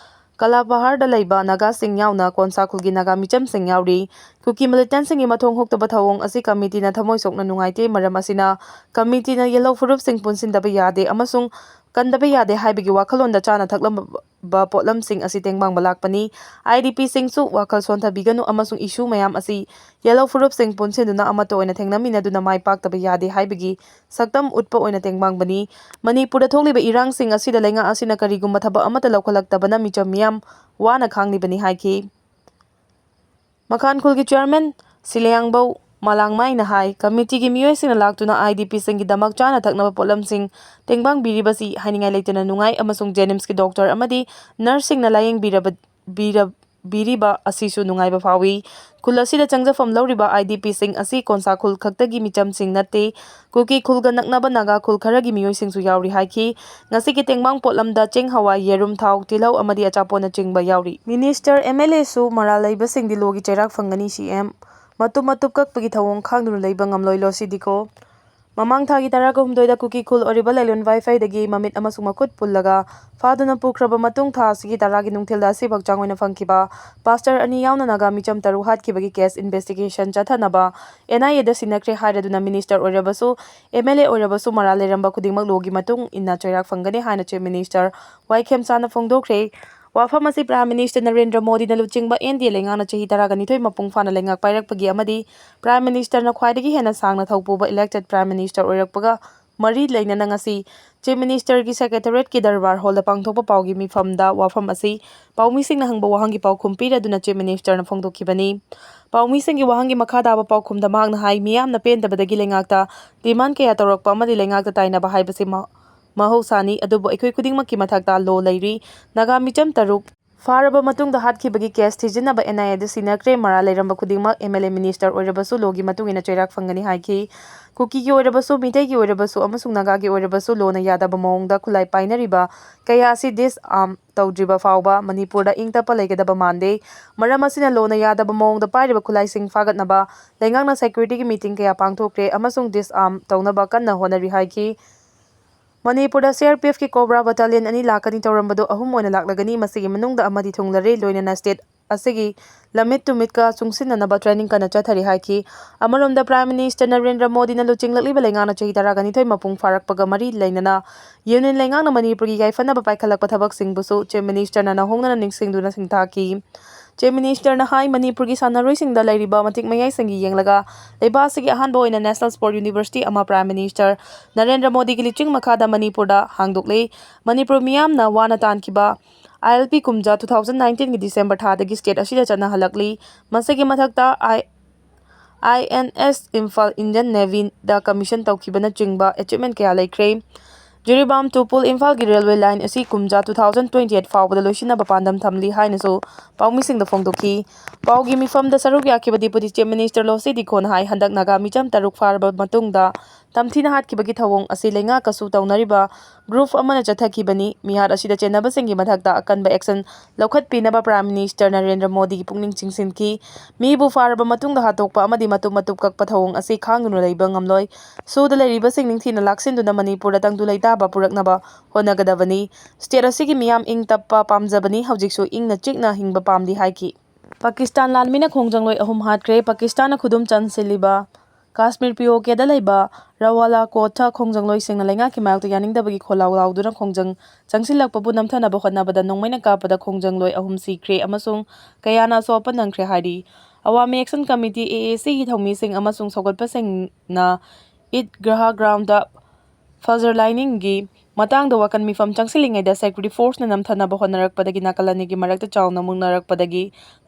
ꯀꯂꯥꯄꯍꯥꯔꯗ ꯂꯩꯕ ꯅꯥꯒꯥꯁꯤꯡ ꯌꯥꯎꯅ ꯀꯣꯟꯁꯥ ꯈꯨꯜꯒꯤ ꯅꯥꯒꯥ ꯃꯤꯆꯝꯁꯤꯡ ꯌꯥꯎꯔꯤ꯫ ꯀꯨꯀꯤ ꯃꯤꯂꯤꯇꯦꯟꯁꯤꯡꯒꯤ ꯃꯊꯣꯡ ꯍꯨꯛꯇꯕ ꯊꯧꯑꯣꯡ ꯑꯁꯤ ꯀꯃꯤꯇꯤꯅ ꯊꯃꯣꯏ ꯁꯣꯛꯅ ꯅꯨꯡꯉꯥꯏꯇꯦ꯫ ꯃꯔꯝ ꯑꯁꯤꯅ ꯀꯃꯤꯇꯤꯅ ꯌꯦꯜꯍꯧ ꯐꯨꯔꯨꯞꯁꯤꯡ ꯄꯨꯟꯁꯤꯟꯗꯕ ꯌꯥꯗꯦ ꯑꯃꯁꯨꯡ ꯀꯟꯗꯕ ꯌꯥꯗꯦ ꯍꯥꯏꯕꯒꯤ ꯋꯥꯈꯜꯂꯣꯟꯗ ꯆꯥꯅ ꯊꯛꯂꯝꯕ ꯄꯣꯠꯂꯝꯁꯤꯡ ꯑꯁꯤ ꯇꯦꯡꯕꯥꯡꯕ ꯂꯥꯛꯄꯅꯤ꯫ ꯑꯥꯏ ꯗꯤ ꯄꯤꯁꯤꯡꯁꯨ ꯋꯥꯈꯜ ꯁꯣꯟꯊꯕꯤꯒꯅꯨ ꯑꯃꯁꯨꯡ ꯏꯁꯨ ꯃꯌꯥꯝ ꯑꯁꯤ ꯌꯦꯜꯍꯧ ꯐꯨꯔꯨꯞꯁꯤꯡ ꯄꯨꯟꯁꯤꯟꯗꯨꯅ ꯑꯃꯠꯇ ꯑꯣꯏꯅ ꯊꯦꯡꯅꯃꯤꯟꯅꯗꯨꯅ ꯃꯥꯏ ꯄꯥꯛꯇꯕ ꯌꯥꯗꯦ ꯍꯥꯏꯕꯒꯤ ꯁꯛꯇꯝ ꯎꯠꯄ ꯑꯣꯏꯅ ꯇꯦꯡꯕꯥꯡꯕꯅꯤ꯫ ꯃꯅꯤꯄꯨꯔꯗ ꯊꯣꯛꯂꯤꯕ ꯏꯔꯥꯡꯁꯤꯡ ꯑꯁꯤꯗ ꯂꯩꯉꯥꯛ ꯑꯁꯤꯅ ꯀꯔꯤꯒꯨꯝꯕ ꯊꯕꯛ ꯑꯃꯠꯇ ꯂꯧꯈꯠꯂꯛꯇꯕꯅ ꯃꯤꯆꯝ ꯃꯤꯌꯥꯝ ꯋꯥꯅ ꯈꯥꯡꯂꯤꯕꯅꯤ ꯍꯥꯏꯈꯤ꯫ ꯃꯈꯥꯟ ꯈꯨꯜꯒꯤ ꯆꯤꯌꯔꯃꯦꯟ ꯁꯤꯂꯦꯌꯥꯡꯕꯧ ꯃꯂꯥꯡꯃꯥꯏꯅ ꯍꯥꯏ, ꯀꯃꯤꯇꯤꯒꯤ ꯃꯤꯑꯣꯏꯁꯤꯡꯅ ꯂꯥꯛꯇꯨꯅ ꯑꯥꯏ ꯗꯤ ꯄꯤꯁꯤꯡꯒꯤꯗꯃꯛ ꯆꯥꯅ ꯊꯛꯅꯕ ꯄꯣꯠꯂꯝꯁꯤꯡ ꯇꯦꯡꯕꯥꯡꯕꯤꯔꯤꯕꯁꯤ ꯍꯥꯏꯅꯤꯡꯉꯥꯏ ꯂꯩꯇꯅ ꯅꯨꯡꯉꯥꯏ ꯑꯃꯁꯨꯡ ꯖꯦꯅꯤꯝꯁꯀꯤ ꯗꯣꯛꯇꯔ ꯑꯃꯗꯤ ꯅꯔꯁꯁꯤꯡꯅ ꯂꯥꯌꯦꯡꯕꯤꯔꯕ-, ꯕꯤꯔ-, ꯕꯤꯔꯤꯕ ꯑꯁꯤꯁꯨ ꯅꯨꯡꯉꯥꯏꯕ ꯐꯥꯎꯏ꯫ ꯈꯨꯜ ꯑꯁꯤꯗ ꯆꯪꯖꯐꯝ ꯂꯧꯔꯤꯕ ꯑꯥꯏ ꯗꯤ ꯄꯤꯁꯤꯡ ꯑꯁꯤ ꯀꯣꯟꯁꯥ ꯈꯨꯜ ꯈꯛꯇꯒꯤ ꯃꯤꯆꯝꯁꯤꯡ ꯅꯠꯇꯦ, ꯀꯨꯀꯤ ꯈꯨꯜꯒ ꯅꯛꯅꯕ ꯅꯥꯒꯥ ꯈꯨꯜ ꯈꯔꯒꯤ ꯃꯤꯑꯣꯏꯁꯤꯡꯁꯨ ꯌꯥꯎꯔꯤ ꯍꯥꯏꯈꯤ꯫ ꯉꯁꯤꯒꯤ ꯇꯦꯡꯕꯥꯡ ꯄꯣꯠꯂꯝꯗ ꯆꯦꯡ, ꯍꯋꯥꯏ, ꯌꯦꯔꯨꯝ, ꯊꯥꯎ, ꯇꯤꯜꯍꯧ ꯑꯃꯗꯤ ꯑꯆꯥꯄꯣꯠꯅꯆꯤꯡꯕ ꯌꯥꯎꯔꯤ꯫ ꯃꯤꯅꯤꯁꯇꯔ, ꯑꯦꯝ ꯑꯦꯜ ꯑꯦꯁꯨ ꯃꯔꯥꯜ ꯂꯩꯕꯁꯤꯡꯗꯤ ꯂꯣꯒꯤ ꯆꯩꯔꯥꯛ ꯐꯪꯒꯅꯤ, ꯁꯤ ꯑꯦꯝ꯫ ꯃꯇꯨꯝ ꯃꯇꯨꯞ ꯀꯛꯄꯒꯤ ꯊꯧꯑꯣꯡ ꯈꯥꯡꯗꯨꯅ ꯂꯩꯕ ꯉꯝꯂꯣꯏ ꯂꯣꯁꯤ ꯗꯤꯀꯣ꯫ ꯃꯃꯥꯡ ꯊꯥꯒꯤ ꯇꯔꯥꯒ ꯍꯨꯝꯗꯣꯏꯗ ꯀꯨꯀꯤ ꯈꯨꯜ ꯑꯣꯏꯔꯤꯕ ꯂꯩꯂꯣꯟ ꯋꯥꯏꯐꯩꯗꯒꯤ ꯃꯃꯤꯠ ꯑꯃꯁꯨꯡ ꯃꯈꯨꯠ ꯄꯨꯜꯂꯒ ꯐꯥꯗꯨꯅ ꯄꯨꯈ꯭ꯔꯕ ꯃꯇꯨꯡ, ꯊꯥ ꯑꯁꯤꯒꯤ ꯇꯔꯥꯒꯤ ꯅꯨꯡꯊꯤꯜꯗ ꯑꯁꯤꯕ ꯍꯛꯆꯥꯡ ꯑꯣꯏꯅ ꯐꯪꯈꯤꯕ ꯄꯥꯁꯇꯔ ꯑꯅꯤ ꯌꯥꯎꯅ ꯅꯥꯒꯥ ꯃꯤꯆꯝ ꯇꯔꯨꯛ ꯍꯥꯠꯈꯤꯕꯒꯤ ꯀꯦꯁ ꯏꯟꯚꯦꯁꯇꯤꯒꯦꯁꯟ ꯆꯠꯊꯅꯕ ꯑꯦꯟ ꯑꯥꯏ ꯑꯦꯗ ꯁꯤꯟꯅꯈ꯭ꯔꯦ ꯍꯥꯏꯔꯗꯨꯅ ꯃꯤꯅꯤꯁꯇꯔ ꯑꯣꯏꯔꯕꯁꯨ, ꯑꯦꯝ ꯑꯦꯜ ꯑꯦ ꯑꯣꯏꯔꯕꯁꯨ ꯃꯔꯥꯜ ꯂꯩꯔꯝꯕ ꯈꯨꯗꯤꯡꯃꯛ ꯂꯣꯒꯤ ꯃꯇꯨꯡ ꯏꯟꯅ ꯆꯩꯔꯥꯛ ꯐꯪꯒꯅꯤ ꯍꯥꯏꯅ ꯆꯤꯐ ꯃꯤꯅꯤꯁꯇꯔ ꯋꯥꯏ ꯈꯦꯝꯆꯥꯅ ꯐꯣꯡꯗꯣꯛꯈ꯭ꯔꯦ꯫ ꯋꯥꯐꯝ ꯑꯁꯤ ꯄ꯭ꯔꯥꯏꯝ ꯃꯤꯅꯤꯁꯇꯔ ꯅꯔꯦꯟꯗ꯭ꯔ ꯃꯣꯗꯤꯅ ꯂꯨꯆꯤꯡꯕ ꯑꯦꯟ ꯗꯤ ꯑꯦ ꯂꯩꯉꯥꯛꯅ ꯆꯍꯤ ꯇꯔꯥꯒ ꯅꯤꯊꯣꯏ ꯃꯄꯨꯡ ꯐꯥꯅ ꯂꯩꯉꯥꯛ ꯄꯥꯏꯔꯛꯄꯒꯤ ꯑꯃꯗꯤ ꯄ꯭ꯔꯥꯏꯝ ꯃꯤꯅꯤꯁꯇꯔꯅ ꯈ꯭ꯋꯥꯏꯗꯒꯤ ꯍꯦꯟꯅ ꯁꯥꯡꯅ ꯊꯧꯄꯨꯕ ꯏꯂꯦꯛꯇꯦꯗ ꯄ꯭ꯔꯥꯏꯝ ꯃꯤꯅꯤꯁꯇꯔ ꯑꯣꯏꯔꯛꯄꯒ ꯃꯔꯤ ꯂꯩꯅꯅ ꯉꯁꯤ ꯆꯤꯐ ꯃꯤꯅꯤꯁꯇꯔꯒꯤ ꯁꯦꯀ꯭ꯔꯦꯇꯔꯤꯌꯦꯠꯀꯤ ꯗꯔꯕꯥꯔ ꯍꯣꯜꯗ ꯄꯥꯡꯊꯣꯛꯄ ꯄꯥꯎꯒꯤ ꯃꯤꯐꯝꯗ ꯋꯥꯐꯝ ꯑꯁꯤ ꯄꯥꯎꯃꯤꯁꯤꯡꯅ ꯍꯪꯕ ꯋꯥꯍꯪꯒꯤ ꯄꯥꯎꯈꯨꯝ ꯄꯤꯔꯗꯨꯅ ꯆꯤꯐ ꯃꯤꯅꯤꯁꯇꯔꯅ ꯐꯣꯡꯗꯣꯛꯈꯤꯕꯅꯤ꯫ ꯄꯥꯎꯃꯤꯁꯤꯡꯒꯤ ꯋꯥꯍꯪꯒꯤ ꯃꯈꯥ ꯇꯥꯕ ꯄꯥꯎꯈꯨꯝꯗ ꯃꯍꯥꯛꯅ ꯍꯥꯏ, ꯃꯤꯌꯥꯝꯅ ꯄꯦꯟꯗꯕꯗꯒꯤ ꯂꯩꯉꯥꯛꯇ ꯗꯤꯃꯥꯟ ꯀꯌꯥ ꯇꯧꯔꯛꯄ ꯑꯃꯗꯤ ꯂꯩꯉꯥꯛꯇ ꯇꯥꯏꯅꯕ ꯍꯥꯏꯕꯁꯤ ꯃꯍ-, ꯃꯍꯧꯁꯥꯅꯤ, ꯑꯗꯨꯕꯨ ꯑꯩꯈꯣꯏ ꯈꯨꯗꯤꯡꯃꯛꯀꯤ ꯃꯊꯛꯇ ꯂꯣ ꯂꯩꯔꯤ꯫ ꯅꯥꯒꯥ ꯃꯤꯆꯝ ꯇꯔꯨꯛ ꯐꯥꯔꯕ ꯃꯇꯨꯡꯗ ꯍꯥꯠꯈꯤꯕꯒꯤ ꯀꯦꯁ ꯊꯤꯖꯤꯟꯅꯕ ꯑꯦꯟ ꯑꯥꯏ ꯑꯦꯗ ꯁꯤꯟꯅꯈ꯭ꯔꯦ꯫ ꯃꯔꯥꯜ ꯂꯩꯔꯝꯕ ꯈꯨꯗꯤꯡꯃꯛ ꯑꯦꯝ ꯑꯦꯜ ꯑꯦ ꯃꯤꯅꯤꯁꯇꯔ ꯑꯣꯏꯔꯕꯁꯨ ꯂꯣꯒꯤ ꯃꯇꯨꯡ ꯏꯟꯅ ꯆꯩꯔꯥꯛ ꯐꯪꯒꯅꯤ ꯍꯥꯏꯈꯤ꯫ ꯀꯨꯀꯤꯒꯤ ꯑꯣꯏꯔꯕꯁꯨ, ꯃꯤꯇꯩꯒꯤ ꯑꯣꯏꯔꯕꯁꯨ ꯑꯃꯁꯨꯡ ꯅꯥꯒꯥꯒꯤ ꯑꯣꯏꯔꯕꯁꯨ ꯂꯣꯅ ꯌꯥꯗꯕ ꯃꯑꯣꯡꯗ ꯈꯨꯠꯂꯥꯏ ꯄꯥꯏꯅꯔꯤꯕ ꯀꯌꯥ ꯑꯁꯤ ꯗꯤꯁꯑꯥꯔꯝ ꯇꯧꯗ꯭ꯔꯤꯕ ꯐꯥꯎꯕ ꯃꯅꯤꯄꯨꯔꯗ ꯏꯪ ꯇꯞꯄ ꯂꯩꯒꯗꯕ ꯃꯥꯟꯗꯦ꯫ ꯃꯔꯝ ꯑꯁꯤꯅ ꯂꯣꯅ ꯌꯥꯗꯕ ꯃꯑꯣꯡꯗ ꯄꯥꯏꯔꯤꯕ ꯈꯨꯠꯂꯥꯏꯁꯤꯡ ꯐꯥꯒꯠꯅꯕ ꯂꯩꯉꯥꯛꯅ ꯁꯦꯀ꯭ꯌꯨꯔꯤꯇꯤꯒꯤ ꯃꯤꯇꯤꯡ ꯀꯌꯥ ꯄꯥꯡꯊꯣꯛꯈ꯭ꯔꯦ ꯑꯃꯁꯨꯡ ꯗꯤꯁꯑꯥꯔꯝ ꯇꯧꯅꯕ ꯀꯟꯅ ꯍꯣꯠꯅꯔꯤ ꯍꯥꯏꯈꯤ꯫ ꯃꯅꯤꯄꯨꯔꯗ C R P ꯑꯦꯐꯀꯤ cobra battalion ꯑꯅꯤ ꯂꯥꯛꯀꯅꯤ ꯇꯧꯔꯝꯕꯗꯨ ꯑꯍꯨꯝ ꯑꯣꯏꯅ ꯂꯥꯛꯂꯒꯅꯤ꯫ ꯃꯁꯤꯒꯤ ꯃꯅꯨꯡꯗ ꯑꯃꯗꯤ ꯊꯨꯡꯂꯔꯦ꯫ ꯂꯣꯏꯅꯅ ꯁ꯭ꯇꯦꯠ ꯑꯁꯤꯒꯤ ꯂꯝꯃꯤꯠ ꯇꯨꯃꯤꯠꯀ ꯆꯨꯡꯁꯤꯟꯅꯅꯕ ꯇ꯭ꯔꯦꯅꯤꯡ ꯀꯟꯅ ꯆꯠꯊꯔꯤ ꯍꯥꯏꯈꯤ꯫ ꯑꯃꯔꯣꯝꯗ, ꯄ꯭ꯔꯥꯏꯝ ꯃꯤꯅꯤꯁꯇꯔ ꯅꯔꯦꯟꯗ꯭ꯔ ꯃꯣꯗꯤꯅ ꯂꯨꯆꯤꯡꯂꯛꯂꯤꯕ ꯂꯩꯉꯥꯛꯅ ꯆꯍꯤ ꯇꯔꯥꯒ ꯅꯤꯊꯣꯏ ꯃꯄꯨꯡ ꯐꯥꯔꯛꯄꯒ ꯃꯔꯤ ꯂꯩꯅꯅ ꯌꯨꯅꯤꯌꯟ ꯂꯩꯉꯥꯛꯅ ꯃꯅꯤꯄꯨꯔꯒꯤ ꯌꯥꯏꯐꯅꯕ ꯄꯥꯏꯈꯠꯂꯛꯄ ꯊꯕꯛꯁꯤꯡꯕꯨꯁꯨ ꯆꯤꯐ ꯃꯤꯅꯤꯁꯇꯔꯅ ꯅꯧꯍꯧꯅꯅ ꯅꯤꯡꯁꯤꯡꯗꯨꯅ ꯁꯤꯡꯊꯥꯈꯤ꯫ ꯆꯤꯐ ꯃꯤꯅꯤꯁꯇꯔꯅ ꯍꯥꯏ, ꯃꯅꯤꯄꯨꯔꯒꯤ ꯁꯥꯟꯅꯔꯣꯏꯁꯤꯡꯗ ꯂꯩꯔꯤꯕ ꯃꯇꯤꯛ ꯃꯌꯥꯏꯁꯤꯡꯒꯤ ꯌꯦꯡꯂꯒ ꯂꯩꯕꯥꯛ ꯑꯁꯤꯒꯤ ꯑꯍꯥꯟꯕ ꯑꯣꯏꯅ ꯅꯦꯁꯅꯦꯜ ꯁ꯭ꯄꯣꯔꯠ ꯌꯨꯅꯤꯚꯔꯁꯤꯇꯤ ꯑꯃ ꯄ꯭ꯔꯥꯏꯝ ꯃꯤꯅꯤꯁꯇꯔ ꯅꯔꯦꯟꯗ꯭ꯔ ꯃꯣꯗꯤꯒꯤ ꯂꯨꯆꯤꯡ ꯃꯈꯥꯗ ꯃꯅꯤꯄꯨꯔꯗ ꯍꯥꯡꯗꯣꯛꯂꯤ꯫ ꯃꯅꯤꯄꯨꯔ ꯃꯤꯌꯥꯝꯅ ꯋꯥꯅ ꯇꯥꯟꯈꯤꯕ ꯑꯥꯏ ꯑꯦꯜ ꯄꯤ ꯀꯨꯝꯖꯥ two thousand nineteenꯒꯤ ꯗꯤꯁꯦꯝꯕꯔ ꯊꯥꯗꯒꯤ ꯁ꯭ꯇꯦꯠ ꯑꯁꯤꯗ ꯆꯠꯅꯍꯜꯂꯛꯂꯤ꯫ ꯃꯁꯤꯒꯤ ꯃꯊꯛꯇ I-, I N S Imphal, Indian ꯅꯦꯚꯤꯗ ꯀꯃꯤꯁꯟ ꯇꯧꯈꯤꯕꯅꯆꯤꯡꯕ ꯑꯦꯆꯤꯞꯃꯦꯟ ꯀꯌꯥ ꯂꯩꯈ꯭ꯔꯦ꯫ ꯖꯤꯔꯤꯕꯥꯝ ꯇꯨꯄꯨꯜ ꯏꯝꯐꯥꯜꯒꯤ ꯔꯦꯜꯋꯦ ꯂꯥꯏꯟ ꯑꯁꯤ ꯀꯨꯝꯖꯥ two thousand twenty eight ꯐꯥꯎꯕꯗ ꯂꯣꯏꯁꯤꯟꯅꯕ ꯄꯥꯟꯗꯝ ꯊꯝꯂꯤ ꯍꯥꯏꯅꯁꯨ ꯄꯥꯎꯃꯤꯁꯤꯡꯗ ꯐꯣꯡꯗꯣꯛꯈꯤ꯫ ꯄꯥꯎꯒꯤ ꯃꯤꯐꯝꯗ ꯁꯔꯨꯛ ꯌꯥꯈꯤꯕ ꯗꯤꯄꯨꯇꯤ ꯆꯤꯐ ꯃꯤꯅꯤꯁꯇꯔ ꯂꯣꯁꯤ ꯗꯤꯈꯣꯟꯅ ꯍꯥꯏ, ꯍꯟꯗꯛ ꯅꯥꯒꯥ ꯃꯤꯆꯝ ꯇꯔꯨꯛ ꯐꯥꯔꯕ ꯃꯇꯨꯡꯗ ꯇꯝꯊꯤꯅ ꯍꯥꯠꯈꯤꯕꯒꯤ ꯊꯧꯑꯣꯡ ꯑꯁꯤ ꯂꯩꯉꯥꯛꯀꯁꯨ ꯇꯧꯅꯔꯤꯕ ꯒ꯭ꯔꯨꯞ ꯑꯃꯅ ꯆꯠꯊꯈꯤꯕꯅꯤ꯫ ꯃꯤꯍꯥꯠ ꯑꯁꯤꯗ ꯆꯦꯟꯅꯕꯁꯤꯡꯒꯤ ꯃꯊꯛꯇ ꯑꯀꯟꯕ ꯑꯦꯛꯁꯟ ꯂꯧꯈꯠꯄꯤꯅꯕ ꯄ꯭ꯔꯥꯏꯝ ꯃꯤꯅꯤꯁꯇꯔ ꯅꯔꯦꯟꯗ꯭ꯔ ꯃꯣꯗꯤꯒꯤ ꯄꯨꯛꯅꯤꯡ ꯆꯤꯡꯁꯤꯟꯈꯤ꯫ ꯃꯤꯕꯨ ꯐꯥꯔꯕ ꯃꯇꯨꯡꯗ ꯍꯥꯠꯇꯣꯛꯄ ꯑꯃꯗꯤ ꯃꯇꯨꯞ ꯃꯇꯨꯞ ꯀꯛꯄ ꯊꯧꯑꯣꯡ ꯑꯁꯤ ꯈꯥꯡꯗꯨꯅ ꯂꯩꯕ ꯉꯝꯂꯣꯏ꯫ ꯁꯨꯗ ꯂꯩꯔꯤꯕꯁꯤꯡ ꯅꯤꯡꯊꯤꯅ ꯂꯥꯛꯁꯤꯟꯗꯨꯅ ꯃꯅꯤꯄꯨꯔꯗ ꯇꯪꯗꯨ ꯂꯩꯇꯥꯕ ꯄꯨꯔꯛꯅꯕ ꯍꯣꯠꯅꯒꯗꯕꯅꯤ꯫ ꯁ꯭ꯇꯦꯠ ꯑꯁꯤꯒꯤ ꯃꯤꯌꯥꯝ ꯏꯪ ꯇꯞꯄ ꯄꯥꯝꯖꯕꯅꯤ, ꯍꯧꯖꯤꯛꯁꯨ ꯏꯪꯅ ꯆꯤꯛꯅ ꯍꯤꯡꯕ ꯄꯥꯝꯂꯤ ꯍꯥꯏꯈꯤ꯫ ꯄꯥꯀꯤꯁꯇꯥꯟ ꯂꯥꯟꯃꯤꯅ ꯈꯣꯡꯖꯪꯂꯣꯏ ꯑꯍꯨꯝ ꯍꯥꯠꯈ꯭ꯔꯦ꯫ ꯄꯥꯀꯤꯁꯇꯥꯟꯅ ꯈꯨꯗꯨꯝ ꯆꯟꯁꯤꯜꯂꯤꯕ ꯀꯥꯁꯃꯤꯔ ꯄꯤ ꯑꯣ ꯀꯦꯗ ꯂꯩꯕ ꯔꯋꯥꯂꯥ ꯀꯣꯠꯇ ꯈꯣꯡꯖꯪꯂꯣꯏꯁꯤꯡꯅ ꯂꯩꯉꯥꯛꯀꯤ ꯃꯥꯌꯣꯛꯇ ꯌꯥꯅꯤꯡꯗꯕꯒꯤ ꯈꯣꯜꯂꯥꯎ ꯂꯥꯎꯗꯨꯅ ꯈꯣꯡꯖꯪ ꯆꯪꯁꯤꯜꯂꯛꯄꯕꯨ ꯅꯝꯊꯅꯕ ꯍꯣꯠꯅꯕꯗ ꯅꯣꯡꯃꯩꯅ ꯀꯥꯞꯄꯗ ꯈꯣꯡꯖꯪꯂꯣꯏ ꯑꯍꯨꯝ ꯁꯤꯈ꯭ꯔꯦ ꯑꯃꯁꯨꯡ ꯀꯌꯥꯅ ꯑꯁꯣꯛ ꯑꯄꯟ ꯅꯪꯈ꯭ꯔꯦ ꯍꯥꯏꯔꯤ꯫ ꯑꯋꯥꯃꯤ ꯑꯦꯛꯁꯟ ꯀꯃꯤꯇꯤ, ꯑꯦ ꯑꯦ ꯁꯤꯒꯤ ꯊꯧꯃꯤꯁꯤꯡ ꯑꯃꯁꯨꯡ ꯁꯧꯒꯠꯄꯁꯤꯡꯅ ꯏꯗ ꯒ꯭ꯔꯍ ꯒ꯭ꯔꯥꯎꯟꯗ ꯐꯖꯔ ꯂꯥꯏꯅꯤꯡꯒꯤ ꯃꯇꯥꯡꯗ ꯋꯥꯀꯟ ꯃꯤꯐꯝ ꯆꯪꯁꯤꯜꯂꯤꯉꯩꯗ ꯁꯦꯀ꯭ꯌꯨꯔꯤꯇꯤ ꯐꯣꯔꯁꯅ ꯅꯝꯊꯅꯕ ꯍꯣꯠꯅꯔꯛꯄꯗꯒꯤ ꯅꯥꯀꯜ ꯑꯅꯤꯒꯤ ꯃꯔꯛꯇ ꯆꯥꯎꯅ ꯃꯨꯛꯅꯔꯛꯄꯗꯒꯤ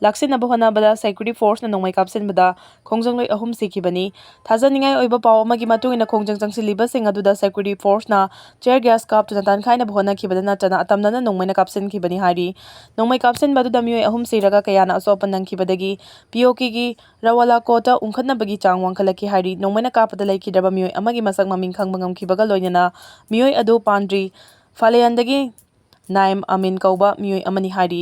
ꯂꯥꯛꯁꯤꯟꯅꯕ ꯍꯣꯠꯅꯕꯗ ꯁꯦꯀ꯭ꯌꯨꯔꯤꯇꯤ ꯐꯣꯔꯁꯅ ꯅꯣꯡꯃꯩ ꯀꯥꯞꯁꯤꯟꯕꯗ ꯈꯣꯡꯖꯪꯂꯣꯏ ꯑꯍꯨꯝ ꯁꯤꯈꯤꯕꯅꯤ꯫ ꯊꯥꯖꯅꯤꯡꯉꯥꯏ ꯑꯣꯏꯕ ꯄꯥꯎ ꯑꯃꯒꯤ ꯃꯇꯨꯡ ꯏꯟꯅ ꯈꯣꯡꯖꯪ ꯆꯪꯁꯤꯜꯂꯤꯕꯁꯤꯡ ꯑꯗꯨꯗ ꯁꯦꯀ꯭ꯌꯨꯔꯤꯇꯤ ꯐꯣꯔꯁꯅ ꯇꯤꯌꯔ ꯒ꯭ꯌꯥꯁ ꯀꯥꯞꯇꯨꯅ ꯇꯥꯟꯈꯥꯏꯅꯕ ꯍꯣꯠꯅꯈꯤꯕꯗ ꯅꯠꯇꯅ ꯑꯇꯝꯅꯅ ꯅꯣꯡꯃꯩꯅ ꯀꯥꯞꯁꯤꯟꯈꯤꯕꯅꯤ ꯍꯥꯏꯔꯤ꯫ ꯅꯣꯡꯃꯩ ꯀꯥꯞꯁꯤꯟꯕ ꯑꯗꯨꯗ ꯃꯤꯑꯣꯏ ꯑꯍꯨꯝ ꯁꯤꯔꯒ ꯀꯌꯥꯅ ꯑꯁꯣꯛ ꯑꯄꯟ ꯅꯪꯈꯤꯕꯗꯒꯤ ꯄꯤ ꯑꯣ ꯀꯦꯒꯤ ꯔꯋꯥꯂꯥ ꯀꯣꯠꯇ ꯎꯪꯈꯠꯅꯕꯒꯤ ꯆꯥꯡ ꯋꯥꯡꯈꯠꯂꯛꯈꯤ ꯍꯥꯏꯔꯤ꯫ ꯅꯣꯡꯃꯩꯅ ꯀꯥꯞꯄꯗ ꯂꯩꯈꯤꯗ꯭ꯔꯕ ꯃꯤꯑꯣꯏ ꯑꯃꯒꯤ ꯃꯁꯛ ꯃꯃꯤꯡ ꯈꯪꯕ ꯉꯝꯈꯤꯕꯒ ꯂꯣꯏꯅꯅ ꯃꯤꯑꯣꯏ ꯑꯗꯨ ꯄꯥꯟꯗ꯭ꯔꯤ ꯐꯥꯂꯦꯌꯥꯟꯗꯒꯤ ꯅꯥꯏꯝ ꯑꯃꯤꯟ ꯀꯧꯕ ꯃꯤꯑꯣꯏ ꯑꯃꯅꯤ ꯍꯥꯏꯔꯤ꯫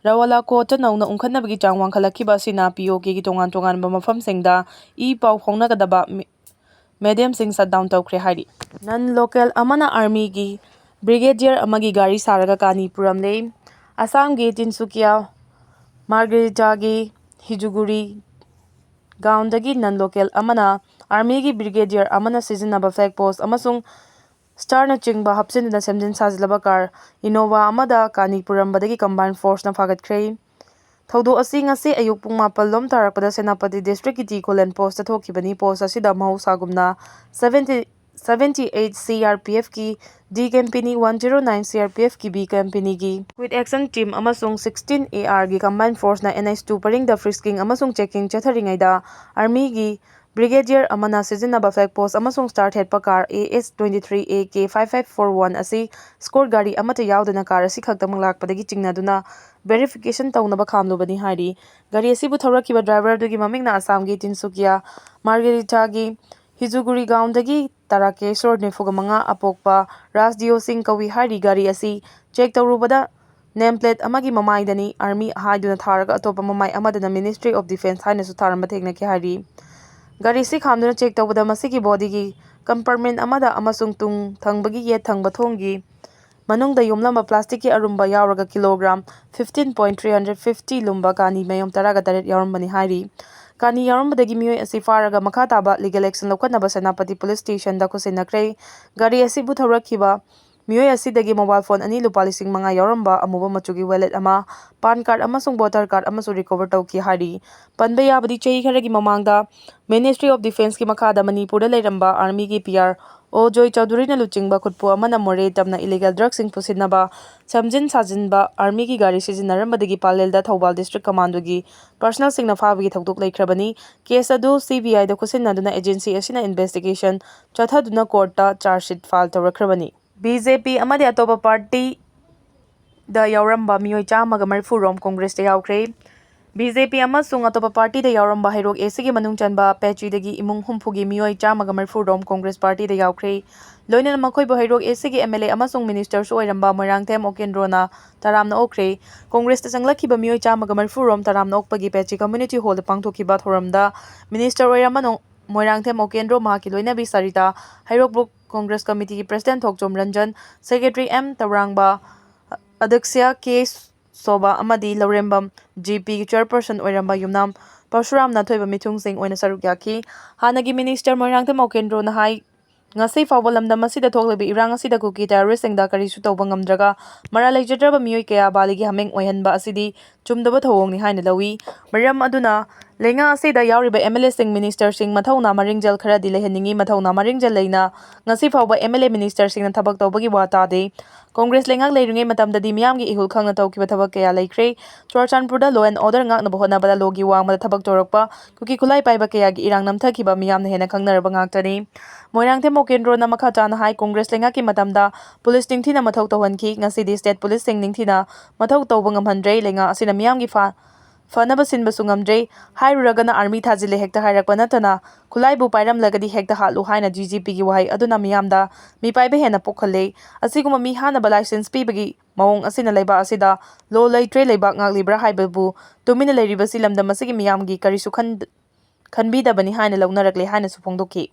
ꯔꯋꯥꯂꯥ ꯀꯣꯠꯇ ꯅꯧꯅ ꯎꯪꯈꯠꯅꯕꯒꯤ ꯆꯥꯡ ꯋꯥꯡꯈꯠꯂꯛꯈꯤꯕ ꯑꯁꯤꯅ ꯄꯤ ꯑꯣ ꯀꯦꯒꯤ ꯇꯣꯉꯥꯟ ꯇꯣꯉꯥꯟꯕ ꯃꯐꯝꯁꯤꯡꯗ ꯏ ꯄꯥꯎ ꯐꯥꯎꯅꯒꯗꯕ ꯃꯤ-, ꯃꯦꯗꯤꯌꯝꯁꯤꯡ ꯁꯠ ꯗꯥꯎꯟ ꯇꯧꯈ꯭ꯔꯦ ꯍꯥꯏꯔꯤ꯫ ꯅꯟ ꯂꯣꯀꯦꯜ ꯑꯃꯅ ꯑꯥꯔꯃꯤꯒꯤ ꯕ꯭ꯔꯤꯒꯦꯗꯤꯌꯔ ꯑꯃꯒꯤ ꯒꯥꯔꯤ ꯁꯥꯔꯒ ꯀꯥꯅꯤ ꯄꯨꯔꯝꯂꯦ꯫ ꯑꯁꯥꯝꯒꯤ ꯇꯤꯟꯁꯨꯀꯤꯌꯥ ꯃꯥꯔꯒꯔꯤꯇꯥꯒꯤ ꯍꯤꯖꯨꯒꯨꯔꯤ ꯒ꯭ꯔꯥꯎꯟꯗꯒꯤ ꯅꯟ ꯂꯣꯀꯦꯜ ꯑꯃꯅ ꯑꯥꯔꯃꯤꯒꯤ ꯕ꯭ꯔꯤꯒꯦꯗꯤꯌꯔ ꯑꯃꯅ ꯁꯤꯖꯤꯟꯅꯕ ꯐ꯭ꯂꯦꯒ ꯄꯣꯁ ꯑꯃꯁꯨꯡ ꯁ꯭ꯇꯥꯔꯅꯆꯤꯡꯕ ꯍꯥꯞꯆꯤꯟꯗꯨꯅ ꯁꯦꯝꯖꯤꯟ ꯁꯥꯖꯤꯜꯂꯕ ꯀꯥꯔ ꯏꯅꯣꯚꯥ ꯑꯃꯗ ꯀꯥꯅꯤ ꯄꯨꯔꯝꯕꯗꯒꯤ ꯀꯝꯕꯥꯏꯟ ꯐꯣꯔꯁꯅ ꯐꯥꯒꯠꯈ꯭ꯔꯦ꯫ ꯊꯧꯗꯣꯛ ꯑꯁꯤ ꯉꯁꯤ ꯑꯌꯨꯛ ꯄꯨꯡ ꯃꯥꯄꯜ ꯂꯣꯝ ꯇꯥꯔꯛꯄꯗ ꯁꯦꯅꯥꯄꯇꯤ ꯗꯤꯁꯇ꯭ꯔꯤꯛꯀꯤ ꯇꯤ ꯈꯨꯂꯦꯟ ꯄꯣꯁꯇ ꯊꯣꯛꯈꯤꯕꯅꯤ꯫ ꯄꯣꯁ ꯑꯁꯤꯗ ꯃꯍꯧꯁꯥꯒꯨꯝꯅ seventy, seventy eight C R P F ꯀꯤ D company, one zero nine C R P F ꯀꯤ B company ꯒꯤ quick action team ꯑꯃꯁꯨꯡ sixteen A R ꯒꯤ combined force ꯅ N H two ꯄꯔꯤꯡꯗ frisking ꯑꯃꯁꯨꯡ checking ꯆꯠꯊꯔꯤꯉꯩꯗ ꯑꯥꯔꯃꯤꯒꯤ ꯕ꯭ꯔꯤꯒꯦꯗꯤꯌꯔ ꯑꯃꯅ ꯁꯤꯖꯤꯟꯅꯕ ꯐ꯭ꯂꯦꯒ ꯄꯣꯁ ꯑꯃꯁꯨꯡ ꯁ꯭ꯇꯥꯔ ꯊꯦꯠꯄ car A S twenty three A K five five four one ꯑꯁꯤ ꯁ꯭ꯀꯣꯔꯠ ꯒꯥꯔꯤ ꯑꯃꯠꯇ ꯌꯥꯎꯗꯅ ꯀꯥꯔ ꯑꯁꯤ ꯈꯛꯇꯃꯛ ꯂꯥꯛꯄꯗꯒꯤ ꯆꯤꯡꯅꯗꯨꯅ ꯚꯦꯔꯤꯐꯤꯀꯦꯁꯟ ꯇꯧꯅꯕ ꯈꯥꯝꯂꯨꯕꯅꯤ ꯍꯥꯏꯔꯤ꯫ ꯒꯥꯔꯤ ꯑꯁꯤꯕꯨ ꯊꯧꯔꯛꯈꯤꯕ ꯗ꯭ꯔꯥꯏꯚꯔ ꯑꯗꯨꯒꯤ ꯃꯃꯤꯡꯅ ꯑꯁꯥꯝꯒꯤ ꯇꯤꯟꯁꯨꯀꯤꯌꯥ ꯃꯥꯔꯒꯔꯤꯇꯥꯒꯤ ꯍꯤꯖꯨꯒꯨꯔꯤ ꯒ꯭ꯔꯥꯎꯟꯗꯒꯤ ꯇꯔꯥꯀꯦꯁꯣꯔ ꯅꯤꯐꯨꯒ ꯃꯉꯥ ꯑꯄꯣꯛꯄ ꯔꯥꯖꯗꯤꯑꯣ ꯁꯤꯡ ꯀꯧꯏ ꯍꯥꯏꯔꯤ꯫ ꯒꯥꯔꯤ ꯑꯁꯤ ꯆꯦꯛ ꯇꯧꯔꯨꯕꯗ ꯅꯦꯝ ꯄ꯭ꯂꯦꯠ ꯑꯃꯒꯤ ꯃꯃꯥꯏꯗꯅꯤ ꯑꯥꯔꯃꯤ ꯍꯥꯏꯗꯨꯅ ꯊꯥꯔꯒ ꯑꯇꯣꯞꯄ ꯃꯃꯥꯏ ꯑꯃꯗꯅ Ministry of Defence ꯍꯥꯏꯅꯁꯨ ꯊꯥꯔꯝꯕ ꯊꯦꯡꯅꯈꯤ ꯍꯥꯏꯔꯤ꯫ ꯒꯥꯔꯤ ꯑꯁꯤ ꯈꯥꯝꯗꯨꯅ ꯆꯦꯛ ꯇꯧꯕꯗ ꯃꯁꯤꯒꯤ ꯕꯣꯗꯤꯒꯤ ꯀꯝꯄꯥꯔꯠꯃꯦꯟ ꯑꯃꯗ ꯑꯃꯁꯨꯡ ꯇꯨꯡ ꯊꯪꯕꯒꯤ ꯌꯦꯠ ꯊꯪꯕ ꯊꯣꯡꯒꯤ ꯃꯅꯨꯡꯗ ꯌꯣꯝꯂꯝꯕ ꯄ꯭ꯂꯥꯁꯇꯤꯛꯀꯤ ꯑꯔꯨꯝꯕ ꯌꯥꯎꯔꯒ kilogram fifteen point three hundred fifty ꯂꯨꯝꯕ ꯀꯥꯅꯤ ꯃꯌꯣꯝ ꯇꯔꯥꯒ ꯇꯔꯦꯠ ꯌꯥꯎꯔꯝꯕꯅꯤ ꯍꯥꯏꯔꯤ꯫ ꯀꯥꯅꯤ ꯌꯥꯎꯔꯝꯕꯗꯒꯤ ꯃꯤꯑꯣꯏ ꯑꯁꯤ ꯐꯥꯔꯒ ꯃꯈꯥ ꯇꯥꯕ ꯂꯤꯒꯦꯜ ꯑꯦꯛꯁꯟ ꯂꯧꯈꯠꯅꯕ ꯁꯦꯅꯥꯄꯇꯤ ꯄꯨꯂꯤꯁ ꯁ꯭ꯇꯦꯁꯟꯗ ꯈꯨꯠꯁꯤꯟꯅꯈ꯭ꯔꯦ꯫ ꯒꯥꯔꯤ ꯑꯁꯤꯕꯨ ꯊꯧꯔꯛꯈꯤꯕ ꯃꯤꯑꯣꯏ ꯑꯁꯤꯗꯒꯤ ꯃꯣꯕꯥꯏꯜ ꯐꯣꯟ ꯑꯅꯤ, ꯂꯨꯄꯥ ꯂꯤꯁꯤꯡ ꯃꯉꯥ ꯌꯥꯎꯔꯝꯕ ꯑꯃꯨꯕ ꯃꯆꯨꯒꯤ ꯋꯦꯂꯦꯠ ꯑꯃ, ꯄꯥꯟ ꯀꯥꯔꯗ ꯑꯃꯁꯨꯡ ꯚꯣꯇꯔ ꯀꯥꯔꯗ ꯑꯃꯁꯨ ꯔꯤꯀꯣꯚꯔ ꯇꯧꯈꯤ ꯍꯥꯏꯔꯤ꯫ ꯄꯟꯕ ꯌꯥꯕꯗꯤ ꯆꯍꯤ ꯈꯔꯒꯤ ꯃꯃꯥꯡꯗ Ministry of Defenceꯀꯤ ꯃꯈꯥꯗ ꯃꯅꯤꯄꯨꯔꯗ ꯂꯩꯔꯝꯕ ꯑꯥꯔꯃꯤꯒꯤ ꯄꯤ ꯑꯥꯔ ꯑꯣ ꯖꯣꯏ ꯆꯧꯙꯨꯔꯤꯅ ꯂꯨꯆꯤꯡꯕ ꯈꯨꯠꯄꯨ ꯑꯃꯅ ꯃꯣꯔꯦ ꯇꯝꯅ ꯏꯂꯤꯒꯦꯜ ꯗ꯭ꯔꯒꯁꯤꯡ ꯄꯨꯁꯤꯟꯅꯕ ꯁꯦꯝꯖꯤꯟ ꯁꯥꯖꯤꯟꯕ ꯑꯥꯔꯃꯤꯒꯤ ꯒꯥꯔꯤ ꯁꯤꯖꯤꯟꯅꯔꯝꯕꯗꯒꯤ ꯄꯥꯂꯦꯜꯗ ꯊꯧꯕꯥꯜ ꯗꯤꯁꯇ꯭ꯔꯤꯛ ꯀꯃꯥꯟꯗꯣꯒꯤ ꯄꯔꯁꯅꯦꯜꯁꯤꯡꯅ ꯐꯥꯕꯒꯤ ꯊꯧꯗꯣꯛ ꯂꯩꯈ꯭ꯔꯕꯅꯤ꯫ ꯀꯦꯁ ꯑꯗꯨ ꯁꯤ ꯕꯤ ꯑꯥꯏꯗ ꯈꯨꯠꯁꯤꯟꯅꯗꯨꯅ ꯑꯦꯖꯦꯟꯁꯤ ꯑꯁꯤꯅ ꯏꯟꯚꯦꯁꯇꯤꯒꯦꯁꯟ ꯆꯠꯊꯗꯨꯅ ꯀꯣꯔꯠꯇ ꯆꯥꯔꯖ ꯁꯤꯠ ꯐꯥꯏꯜ ꯇꯧꯔꯛꯈ꯭ꯔꯕꯅꯤ꯫ ꯕꯤ ꯖꯦ ꯄꯤ ꯑꯃꯗꯤ ꯑꯇꯣꯞꯄ ꯄꯥꯔꯇꯤꯗ ꯌꯥꯎꯔꯝꯕ ꯃꯤꯑꯣꯏ ꯆꯥꯝꯃꯒ ꯃꯔꯤꯐꯨ ꯔꯣꯝ ꯀꯣꯡꯒ꯭ꯔꯦꯁꯇ ꯌꯥꯎꯈ꯭ꯔꯦ꯫ ꯕꯤ ꯖꯦ ꯄꯤ ꯑꯃꯁꯨꯡ ꯑꯇꯣꯞꯄ ꯄꯥꯔꯇꯤꯗ ꯌꯥꯎꯔꯝꯕ ꯍꯩꯔꯣꯛ ꯑꯦ ꯁꯤꯒꯤ ꯃꯅꯨꯡ ꯆꯟꯕ ꯄꯦꯆꯤꯗꯒꯤ ꯏꯃꯨꯡ ꯍꯨꯝꯐꯨꯒꯤ ꯃꯤꯑꯣꯏ ꯆꯥꯝꯃꯒ ꯃꯔꯤꯐꯨ ꯔꯣꯝ ꯀꯣꯡꯒ꯭ꯔꯦꯁ ꯄꯥꯔꯇꯤꯗ ꯌꯥꯎꯈ꯭ꯔꯦ꯫ ꯂꯣꯏꯅꯅ ꯃꯈꯣꯏꯕꯨ ꯍꯩꯔꯣꯛ ꯑꯦ ꯁꯤꯒꯤ ꯑꯦꯝ ꯑꯦꯜ ꯑꯦ ꯑꯃꯁꯨꯡ ꯃꯤꯅꯤꯁꯇꯔꯁꯨ ꯑꯣꯏꯔꯝꯕ ꯃꯣꯏꯔꯥꯡꯊꯦꯝ ꯑꯣꯀꯦꯟꯗ꯭ꯔꯣꯅ ꯇꯔꯥꯝꯅ ꯑꯣꯛꯈ꯭ꯔꯦ꯫ ꯀꯣꯡꯒ꯭ꯔꯦꯁꯇ ꯆꯪꯂꯛꯈꯤꯕ ꯃꯤꯑꯣꯏ ꯆꯥꯝꯃꯒ ꯃꯔꯤꯐꯨ ꯔꯣꯝ ꯇꯔꯥꯝꯅ ꯑꯣꯛꯄꯒꯤ ꯄꯦꯆꯤ ꯀꯝꯃ꯭ꯌꯨꯅꯤꯇꯤ ꯍꯣꯜꯗ ꯄꯥꯡꯊꯣꯛꯈꯤꯕ ꯊꯧꯔꯝꯗ ꯃꯤꯅꯤꯁꯇꯔ ꯑꯣꯏꯔꯝꯕ ꯅꯣꯡ-, ꯃꯣꯏꯔꯥꯡꯊꯦꯝ ꯑꯣꯀꯦꯟꯗ꯭ꯔꯣ, ꯃꯍꯥꯛꯀꯤ ꯂꯣꯏꯅꯕꯤ ꯁꯔꯤꯇꯥ, ꯍꯩꯔꯣꯛ ꯕ꯭ꯂꯣꯛ ꯀꯣꯡꯒ꯭ꯔꯦꯁ ꯀꯃꯤꯇꯤꯒꯤ ꯄ꯭ꯔꯁꯤꯗꯦꯟ ꯊꯣꯛꯆꯣꯝ ꯔꯟꯖꯟ, ꯁꯦꯀ꯭ꯔꯦꯇꯔꯤ ꯑꯦꯝ ꯇꯧꯔꯥꯡꯕ, ꯑꯗꯛꯁ꯭ꯌ ꯀꯦ ꯁꯣꯕꯥ ꯑꯃꯗꯤ ꯂꯧꯔꯦꯝꯕꯝ ꯖꯤ ꯄꯤꯒꯤ ꯆꯦꯌꯔꯄꯔꯁꯟ ꯑꯣꯏꯔꯝꯕ ꯌꯨꯝꯅꯥꯝ ꯄꯔꯁꯨꯔꯥꯝꯅ ꯑꯊꯣꯏꯕ ꯃꯤꯊꯨꯡꯁꯤꯡ ꯑꯣꯏꯅ ꯁꯔꯨꯛ ꯌꯥꯈꯤ꯫ ꯍꯥꯟꯅꯒꯤ ꯃꯤꯅꯤꯁꯇꯔ ꯃꯣꯏꯔꯥꯡꯊꯦꯝ ꯑꯣꯀꯦꯟꯗ꯭ꯔꯣꯅ ꯍꯥꯏ, ꯉꯁꯤ ꯐꯥꯎꯕ ꯂꯝꯗꯝ ꯑꯁꯤꯗ ꯊꯣꯛꯂꯤꯕ ꯏꯔꯥꯡ ꯑꯁꯤꯗ ꯀꯨꯀꯤ ꯇꯦꯔꯣꯔꯤꯁꯁꯤꯡꯗ ꯀꯔꯤꯁꯨ ꯇꯧꯕ ꯉꯝꯗ꯭ꯔꯒ ꯃꯔꯥꯜ ꯂꯩꯖꯗ꯭ꯔꯕ ꯃꯤꯑꯣꯏ ꯀꯌꯥ ꯕꯥꯂꯤꯒꯤ ꯍꯥꯃꯦꯡ ꯑꯣꯏꯍꯟꯕ ꯑꯁꯤꯗꯤ ꯆꯨꯝꯗꯕ ꯊꯧꯑꯣꯡꯅꯤ ꯍꯥꯏꯅ ꯂꯧꯏ꯫ ꯃꯔꯝ ꯑꯗꯨꯅ ꯂꯩꯉꯥꯛ ꯑꯁꯤꯗ ꯌꯥꯎꯔꯤꯕ ꯑꯦꯝ ꯑꯦꯜ ꯑꯦꯁꯤꯡ, ꯃꯤꯅꯤꯁꯇꯔꯁꯤꯡ ꯃꯊꯧꯅꯥ ꯃꯔꯤꯡꯖꯦꯜ ꯈꯔꯗꯤ ꯂꯩꯍꯟꯅꯤꯡꯏ꯫ ꯃꯊꯧꯅꯥ ꯃꯔꯤꯡꯖꯦꯜ ꯂꯩꯅ ꯉꯁꯤ ꯐꯥꯎꯕ ꯑꯦꯝ ꯑꯦꯜ ꯑꯦ, ꯃꯤꯅꯤꯁꯇꯔꯁꯤꯡꯅ ꯊꯕꯛ ꯇꯧꯕꯒꯤ ꯋꯥ ꯇꯥꯗꯦ꯫ ꯀꯣꯡꯒ꯭ꯔꯦꯁ ꯂꯩꯉꯥꯛ ꯂꯩꯔꯤꯉꯩ ꯃꯇꯝꯗꯗꯤ ꯃꯤꯌꯥꯝꯒꯤ ꯏꯍꯨꯜ ꯈꯪꯅ ꯇꯧꯈꯤꯕ ꯊꯕꯛ ꯀꯌꯥ ꯂꯩꯈ꯭ꯔꯦ꯫ ꯆꯨꯔꯥꯆꯥꯟꯄꯨꯔꯗ law and order ꯉꯥꯛꯅꯕ ꯍꯣꯠꯅꯕꯗ ꯂꯣꯒꯤ ꯋꯥꯡꯃꯗ ꯊꯕꯛ ꯇꯧꯔꯛꯄ ꯀꯨꯀꯤ ꯈꯨꯠꯂꯥꯏ ꯄꯥꯏꯕ ꯀꯌꯥꯒꯤ ꯏꯔꯥꯡ ꯅꯝꯊꯈꯤꯕ ꯃꯤꯌꯥꯝꯅ ꯍꯦꯟꯅ ꯈꯪꯅꯔꯕ ꯉꯥꯛꯇꯅꯤ꯫ ꯃꯣꯏꯔꯥꯡꯊꯦꯝ ꯑꯣꯀꯦꯟꯗ꯭ꯔꯣꯅ ꯃꯈꯥ ꯇꯥꯅ ꯍꯥꯏ, ꯀꯣꯡꯒ꯭ꯔꯦꯁ ꯂꯩꯉꯥꯛꯀꯤ ꯃꯇꯝꯗ ꯄꯨꯂꯤꯁ ꯅꯤꯡꯊꯤꯅ ꯃꯊꯧ ꯇꯧꯍꯟꯈꯤ꯫ ꯉꯁꯤꯗꯤ ꯁ꯭ꯇꯦꯠ ꯄꯨꯂꯤꯁꯁꯤꯡ ꯅꯤꯡꯊꯤꯅ ꯃꯊꯧ ꯇꯧꯕ ꯉꯝꯍꯟꯗ꯭ꯔꯦ꯫ ꯂꯩꯉꯥꯛ ꯑꯁꯤꯅ ꯃꯤꯌꯥꯝꯒꯤ ꯐꯥ-, ꯐꯅꯕ ꯁꯤꯟꯕꯁꯨ ꯉꯝꯗ꯭ꯔꯦ꯫ ꯍꯥꯏꯔꯨꯔꯒꯅ ꯑꯥꯔꯃꯤ ꯊꯥꯖꯤꯜꯂꯦ ꯍꯦꯛꯇ ꯍꯥꯏꯔꯛꯄ ꯅꯠꯇꯅ, ꯈꯨꯠꯂꯥꯏꯕꯨ ꯄꯥꯏꯔꯝꯂꯒꯗꯤ ꯍꯦꯛꯇ ꯍꯥꯠꯂꯨ ꯍꯥꯏꯅ ꯗꯤ ꯖꯤ ꯄꯤꯒꯤ ꯋꯥꯍꯩ ꯑꯗꯨꯅ ꯃꯤꯌꯥꯝꯗ ꯃꯤꯄꯥꯏꯕ ꯍꯦꯟꯅ ꯄꯣꯛꯍꯜꯂꯦ꯫ ꯑꯁꯤꯒꯨꯝꯕ ꯃꯤ ꯍꯥꯠꯅꯕ ꯂꯥꯏꯁꯦꯟꯁ ꯄꯤꯕꯒꯤ ꯃꯑꯣꯡ ꯑꯁꯤꯅ ꯂꯩꯕꯥꯛ ꯑꯁꯤꯗ ꯂꯣ ꯂꯩꯇ꯭ꯔꯦ, ꯂꯩꯕꯥꯛ ꯉꯥꯛꯂꯤꯕ꯭ꯔꯥ ꯍꯥꯏꯕꯕꯨ ꯇꯨꯃꯤꯟꯅ ꯂꯩꯔꯤꯕꯁꯤ ꯂꯝꯗꯝ ꯑꯁꯤꯒꯤ ꯃꯤꯌꯥꯝꯒꯤ ꯀꯔꯤꯁꯨ ꯈꯟ-, ꯈꯟꯕꯤꯗꯕꯅꯤ ꯍꯥꯏꯅ ꯂꯧꯅꯔꯛꯂꯦ ꯍꯥꯏꯅꯁꯨ ꯐꯣꯡꯗꯣꯛꯈꯤ꯫